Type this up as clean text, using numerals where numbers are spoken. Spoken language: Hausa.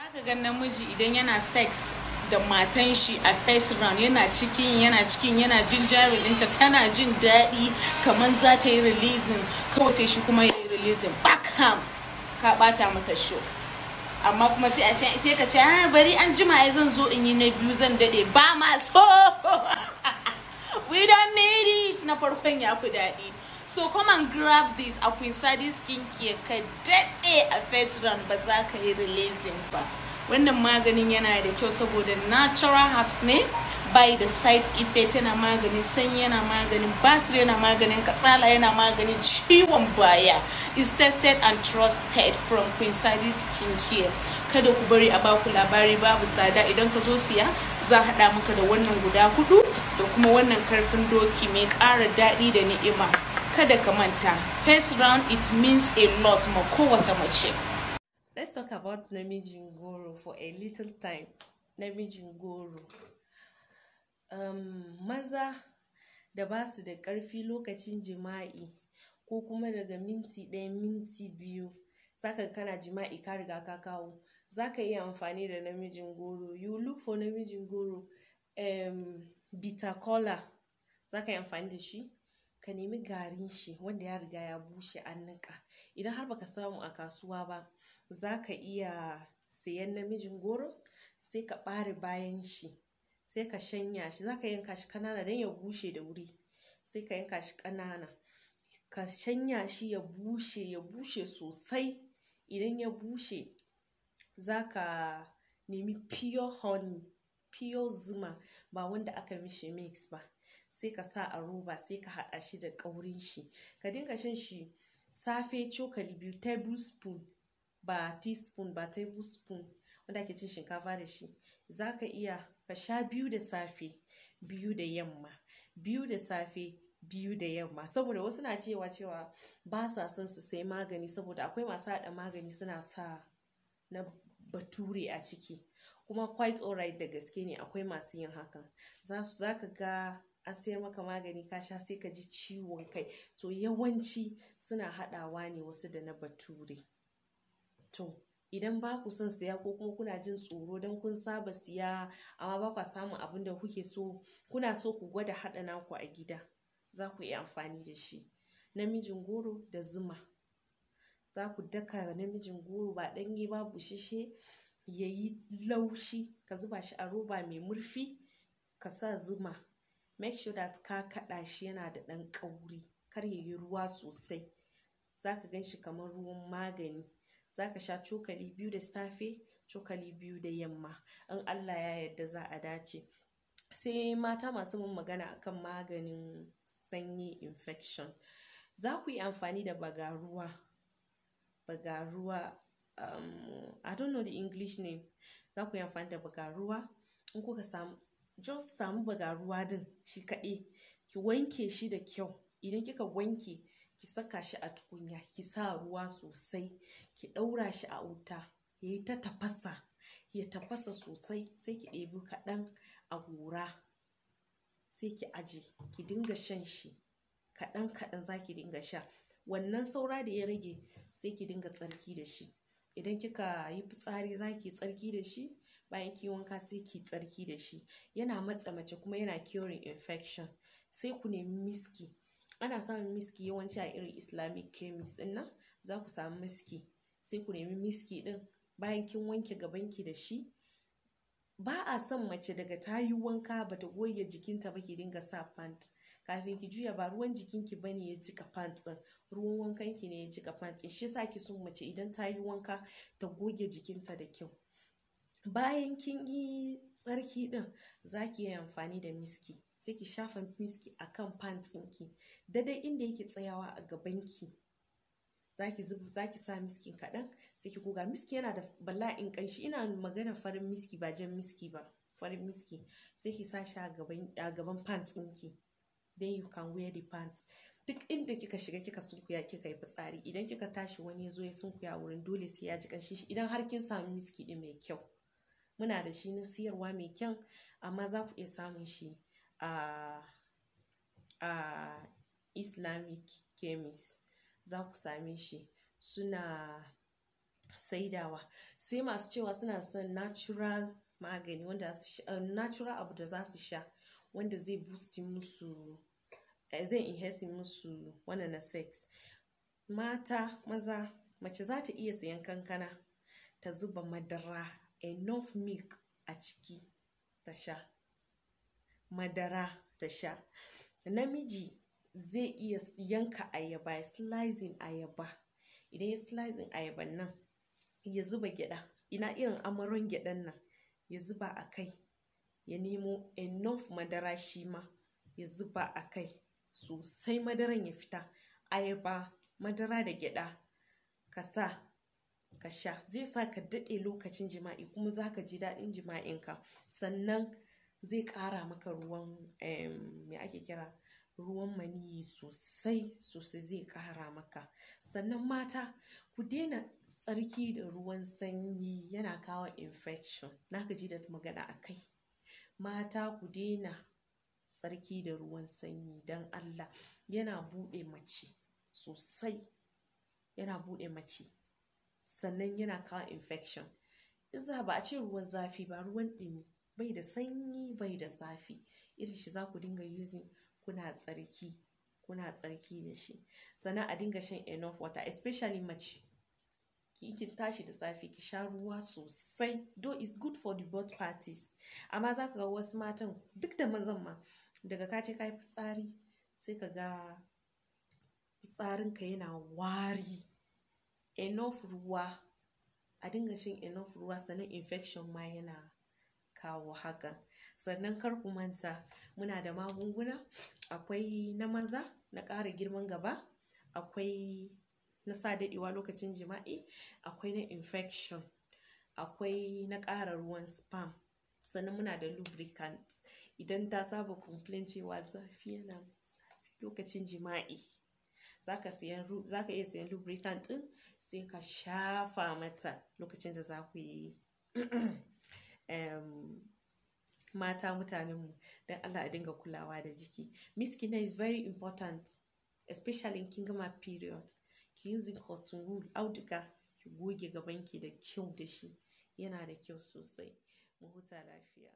Zaka ga namiji idan yana sex da matan shi a first round, yana cikin yana jin jarin ɗinta, tana jin daɗi kamar za ta yi releasing, kawai sai shi kuma ya yi releasing backham, ka ɓata mata show. Amma kuma sai a ce, sai ka ce, "Ah, bari an jima ai zan zo in yi na biyu, zan daɗe." Ba ma so, we don't need it. Na farkon ya fi daɗi. So come and grab this a Queen Sadi Skincare. Ka daɗe a first round, ba za ka yi releasing ba. Wannan maganin yana da kyau saboda natural herbs ne, bai da side effect. Yana maganin sanyi, yana maganin basir, yana maganin kasala, yana maganin ciwon baya. Is tested and trusted from Queen Sadi Skincare. Kada ku bari a baku labari, babu tsada. Idan ka zo siya, za a haɗa maka da wannan guda hudu da kuma wannan karfin doki mai ƙara daɗi da ni'ima. Kada ka manta, first round, it means a lot ma kowace mace. Let's talk about namijin goro for a little time. Namijin goro. Maza da ba su da ƙarfi lokacin jima'i, ko kuma daga minti 1, minti 2, zaka ga kana jima'i ka riga ka kawo. Za ka iya amfani da namijin goro. You look for namijin goro, bitter kola. Za ka yi amfani da shi. Ka nemi garin shi wanda ya riga ya bushe an niƙa. Idan har baka samu a kasuwa ba, za ka iya sayan namijin goron, sai ka ɓare bayan shi, sai ka shanya shi. Za ka yanka shi kanana don ya bushe da wuri. Sai ka yanka shi ƙanana, ka shanya shi ya bushe, ya bushe sosai. Idan ya bushe, za ka nemi pure honey, pure zuma, ba wanda aka mishi mix ba. Sai ka sa a roba, sai ka haɗa shi da ƙaurin shi. Ka dinga shan shi safe cokali 2, tablespoon, ba teaspoon ba, tablespoon wanda ake cin shinkafa da shi. Za ka iya ka sha biyu da safe, biyu da yamma, biyu da safe, biyu da yamma. Saboda wasu na cewa ba sa son su sai magani, saboda akwai masu haɗa magani suna sa na bature a ciki. Kuma quite alright, da gaske ne akwai masu yin hakan. Za ka ga an sayar maka magani, ka sha, sai ka ji ciwon kai. To, yawanci suna haɗawa ne wasu da na bature. To, idan ba ku son siya ko kuma kuna jin tsoro don kun saba siya amma ba kwa samun abin da kuke so, kuna so ku gwada haɗa naku a gida, za ku iya amfani da shi. Namijin goro da zuma. Za ku daka namijin goro, ba ɗanye ba, busasshe, ya yi laushi, ka zuba shi a roba mai murfi, ka sa zuma. Make sure that ka kaɗa shi yana da ɗan ƙauri, kar ya yi ruwa sosai. Za ka gan shi kamar ruwan magani. Za ka sha cokali 2 da safe, cokali 2 da yamma. In Allah ya yarda, za a dace. Sai mata masu mun magana akan maganin sanyi, infection. Za ku yi amfani da bagaruwa. Bagaruwa, I don't know the English name. Za ku yi amfani da bagaruwa. In kuka samu, just samu bagaruwa din shi kaɗai, ki wanke shi da kyau. Idan kika wanke, ki saka shi a tukunya, ki sa ruwa sosai, ki ɗaura shi a wuta, ya yi ta tafasa, ya tafasa sosai, sai ki ɗebi kaɗan a gora, sai ki aje, ki dinga shan shi. Kaɗan kaɗan za ki dinga sha. Wannan saura da ya rage, sai ki dinga tsarki da shi. Idan kika yi fitsari, za ki yi tsarki da shi. Bayan ki wanka, sai ki tsarki da shi. Yana matse mace kuma yana curing infection. Sai ku nemi miski. Ana samun miski yawanci a irin Islamic chemist ɗin nan, za ku samu miski. Sai ku nemi miski ɗin bayan kin wanke gabanki da shi. Ba a son mace daga ta yi wanka bata goge jikinta ba ki dinga sa pant. Kafin ki juya, ba ruwan jikinki bane ya jika pant ɗin, ruwan wankanki ne ya jika pant ɗin. Shi yasa ake son mace idan ta yi wanka ta goge jikinta da kyau. Bayan kin yi tsarki ɗin, za ki yi amfani da miski, sai ki shafa miski a kan pant ɗinki daidai inda yake tsayawa a gabanki. Za ki zuba, za ki sa miskin kaɗan, sai ki goga. Miski yana da bala'in ƙanshi. Ina magana farin miski, ba jan miski ba, farin miski. Sai ki sa shi a gaban pants ɗinki, then you can wear the pants. Duk inda kika shiga, kika sunkuya, kika yi fitsari, idan kika tashi, wani ya zo ya sunkuya wurin, dole sai ya ji ƙanshi, idan har kin samu miski ɗin mai kyau. Muna da shi na siyarwa mai kyan, amma za ku iya samun shi a Islamic chemist, za ku same shi. Suna saidawa. Sai masu cewa suna son natural magani, wanda natural abu da za su sha wanda zai boost musu, zai enhance musu wannan na sex. Mata, maza, mace za ta iya sayan kankana ta zuba madara, enough milk a ciki ta sha. Madara ta sha. Namiji zai iya yanka ayaba, ya slicing ayaba. Idan ya slicing ayaban nan, ya zuba gyada, ina irin amaron gyadan nan, ya zuba a kai, ya nemo enough madara shi ma ya zuba a kai sosai, madaran ya fita. Ayaba, madara da gyada ka sa ka sha, zai sa ka daɗe lokacin jima'i kuma za ka ji daɗin jima'inka. Sannan zai ƙara maka ruwan, me ake kira, ruwan maniyyi sosai sosai zai ƙara maka. Sannan mata, ku daina tsarki da ruwan sanyi, yana kawo infection. Na gaji da magana a kai. Mata, ku daina tsarki da ruwan sanyi don Allah, yana buɗe mace sosai, yana buɗe mace, sannan yana kawo infection. Iza ba a ce ruwan zafi ba, ruwan ɗumi, bai da sanyi bai da zafi, irin shi za ku dinga using kuna tsarki, kuna tsarki da shi. Sannan a dinga shan enough water, especially mace. Ki kin tashi da safe, ki sha ruwa sosai, though it's good for the both parties, amma za ka ga wasu matan, duk da mazan ma, daga ka ce ka yi fitsari sai ka ga fitsarinka yana wari. Enough ruwa, a dinga shan enough ruwa. Sannan infection ma yana kawo hakan. Sannan kar ku manta, muna da magunguna. Akwai na maza na ƙara girman gaba, akwai na sa daɗewa lokacin jima'i, akwai na infection, akwai na ƙara ruwan sperm. Sannan muna da lubricant. Idan ta saba complain cewa zafi, yana zafi lokacin jima'i, zaka iya sayan lubricant ɗin, sai ka shafa mata lokacin da za ku yi. Mata mutanenmu, don Allah a dinga kulawa da jiki. Miskina is very important, especially in kin gama period. Ki using cotton wool, auduga, ki goge gabanki da kyau da shi, yana da kyau sosai. Mu huta lafiya.